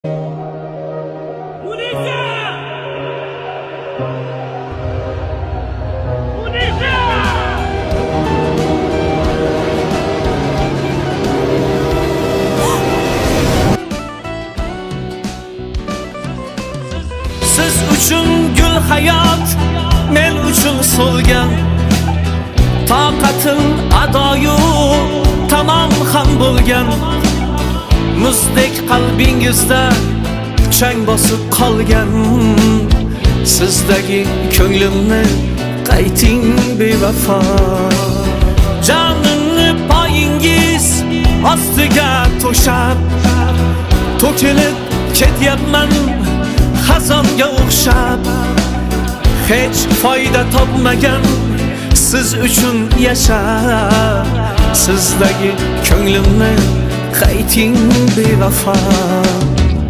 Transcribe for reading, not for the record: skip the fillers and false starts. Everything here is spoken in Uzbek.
Munisa! Munisa! Siz uchun gul hayot, men uchun so'lgan. Toqatim adoyu tamom ham bo'lgan. Muzdek qalbingizda chang bosib qolgan. Sizdagi ko'nglimni qayting, bevafo. Jonimni poyingiz ostiga to'shab, to'kilib ketyapman xazonga o'xshab. Hech foyda topmagan siz uchun yashab. Sizdagi ko'nglimni qayting, bevafo.